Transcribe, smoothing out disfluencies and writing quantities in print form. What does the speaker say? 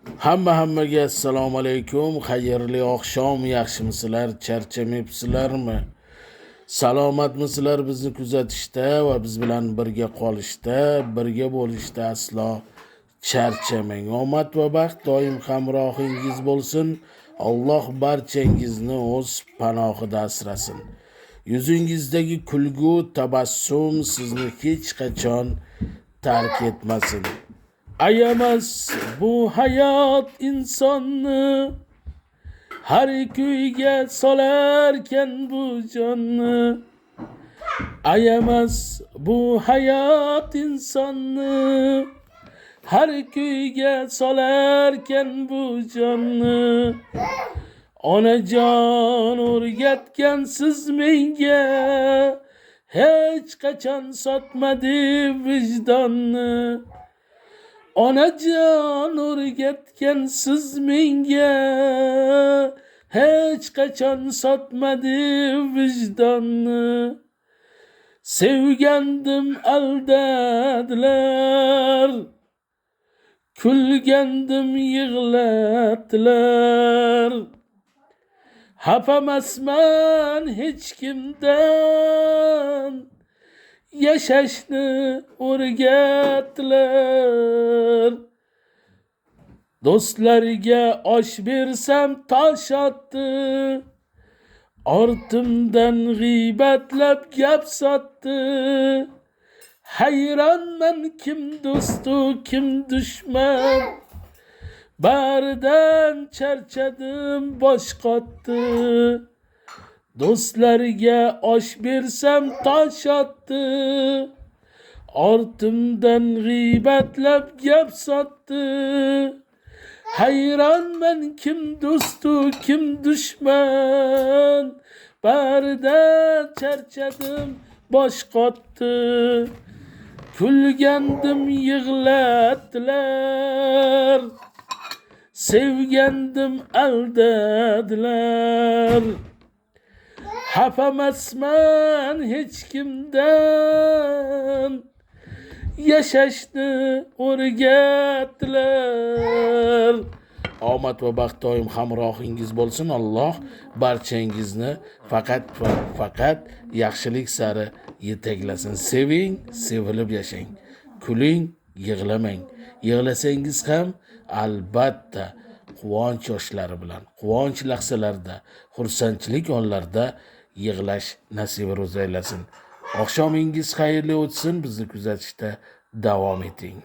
Hammaga assalomu alaykum, xayrli oqshom, yaxshimisizlar, charchamayapsizlarmi? Salomatmisizlar? Bizni kuzatishda va biz bilan birga qolishda, birga bo'lishda aslo charchamang. Omad va baxt doim hamrohingiz bo'lsin. Alloh barchangizni o'z panohida asrasin. Yuzingizdagi kulgu, tabassum sizni hech qachon tark etmasin. Ayamas bu hayot insonni, har kuyga solarkan bu jonni. Ayamas bu hayot insonni, har kuyga solarkan bu jonni. Onajon o'rgatgansiz menga, hech qachon sotmadi vijdonni. Onajon o'rgatgansiz menga, hech qachon sotmadi vijdonni. Sevgandim aldadilar, kulgandim yig'latdilar. Xafamasman hech kimdan, yashashni o'rgatdilar. Do'stlarga osh bersam tosh otdi, ortimdan g'iybatlab gap sotdi. Hayronman kim do'stu kim dushman, baridan charchadim bosh qotdi. Do'stlarga osh bersam tosh otdi, ortimdan g'iybatlab gap sotdi. Hayronman kim do'stu kim dushman, baridan charchadim bosh qotdi. Kulgandim yig'latdilar, sevgandim aldadilar. Xafamasman hech kimdan, yashashni o'rgatdilar. Omad va baxt doim hamrohingiz bo'lsin. Alloh barchangizni faqat va faqat yaxshilik sari yetaklasin. Seving, sevilib yashang. Kuling, yig'lamang. Yig'lasangiz ham albatta quvonch yoshlari bilan, quvonch lahzalarida, xursandchilik onlarida yig'lash nasiba ro'za aylasin. Oqshomingiz xayrli o'tsin, bizni kuzatishda davom eting.